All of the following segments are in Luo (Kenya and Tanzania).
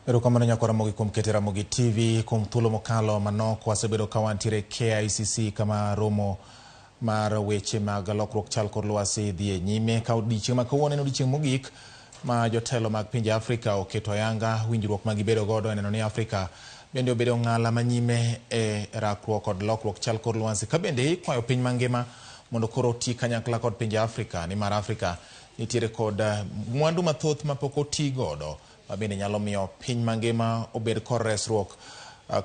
Erokamano nyakwa Ramogi kuom keto Ramogi TV kuom thuolo mokalo manok wasebedo ka wantiere KICC kama romo mar weche mag lokruok chal kor lwasi dhi e nyime ka odiochieng' ma kawuono en odiochieng' mogik ma jotelo mag pinje Afrika oketo ayanga winjruok ma gibedo godo e neno ni Afrika bende obedo ng'ala manyime e rakruok kod lokruok chal kor lwasi ka bende ikwayo piny mangima mondo koro oti kanyakla kod pinje Afrika nimar Afrika nitiere kod mwandu mathoth mapok oti godo ma bende nyalo miyo piny mangima obed kod resruok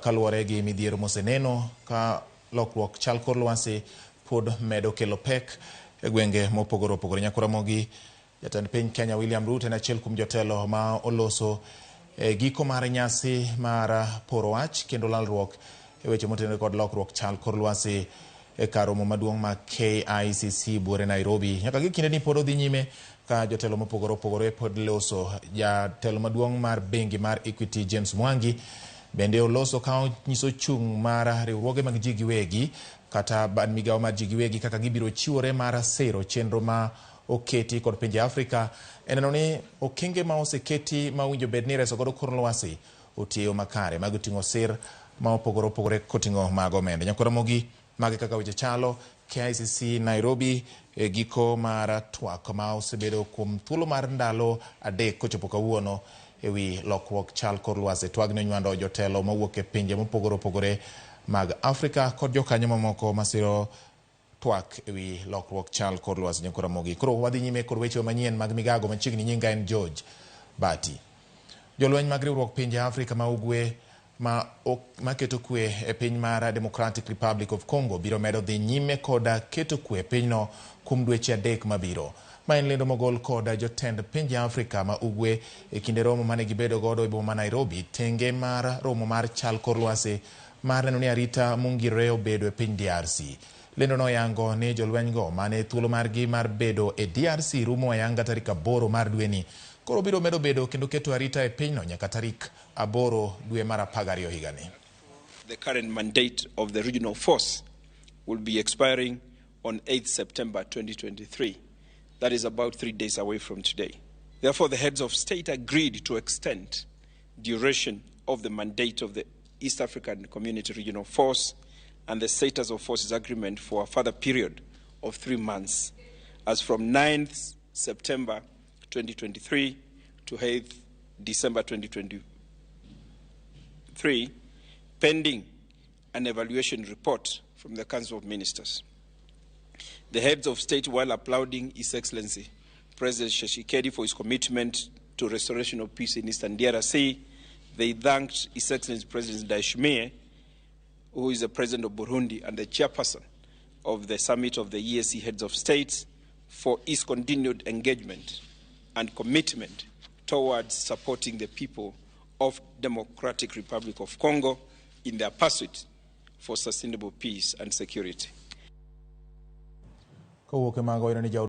kaluwore gi midhiero moseneno ka lokruok chal kor lwasi pod medo kelo pek e gwenge mopogore opogore. Nyakwa Ramogi, jatend piny Kenya William Ruto en achiel kuom jotelo ma oloso e giko mar nyasi mar poro wach kendo lalruok e weche motenore kod lokruok chal kor lwasi e kar romo maduong' ma KICC buore Nairobi. Nyaka gi kinde ni pod odhi nyime ka jotelo mopogore opogore pod loso. Jatelo maduong' mar bengi mar Equity James Mwangi bende oloso ka onyiso chung' mar riwruoge mag ji giwegi kata bad migawo mar ji giwegi kaka gibiro chiwore mar siro chenro ma oketi kod pinje Afrika e neno ni okenge ma oseketi ma owinjo bed ni ireso godo kor lwasi otiyo makare. Mago oting'o sir ma opogore opogore koting'o mag omenda. Nyakwa Ramogi, magi kaka weche chalo KICC Nairobi e giko mar twak ma osebedo kuom thuolo mar ndalo 3 kochopo kawuono e wi lokruok chal kor lwasi. Twagni onywando jotelo mowuok e pinje mopogore opogore mag Afrika kod jokanyo mamoko masiro twak e wi lokruok chal kor lwasi. Nyakwa Ramogi. Koro wadhi nyime kod weche manyien mag migago machiegni. Nyinga en George Bati. Jolweny mag riwruok pinje Afrika ma ugwe ma maketo kwe e piny mar Democratic Republic of Congo biro medo dhi nyime kod keto kwe e pinyno kuom dweche 3 mabiro. Ma en lendo mogol kod jotend pinje Afrika ma ugwe e kinde romo mane gibedo godo e boma ma Nairobi tenge mar romo mar chal kor lwasi mar neno ni arita mongirore obedo e piny DRC. Lendo no oyango ni jolweny go mane thuolo margi mar bedo e DRC rumo ayanga tarik 8 mar dweni. Koro biro medo bedo kendo keto arita e pinyno nyaka tarik 8 dwe mar 12 higani. The current mandate of the regional force will be expiring on 8th September 2023. That is about 3 days away from today. Therefore, the heads of state agreed to extend duration of the mandate of the East African Community Regional Force and the Status of Forces Agreement for a further period of 3 months, as from 9th September 2023 to 8th December 2023, pending an evaluation report from the Council of Ministers. The heads of state, while applauding His Excellency President Tshisekedi for his commitment to restoration of peace in Eastern DRC, they thanked His Excellency President Ndayishimiye, who is the President of Burundi and the chairperson of the summit of the EAC Heads of States, for his continued engagement and commitment towards supporting the people of Democratic Republic of Congo in their pursuit for sustainable peace and security. Kowuok e mago ni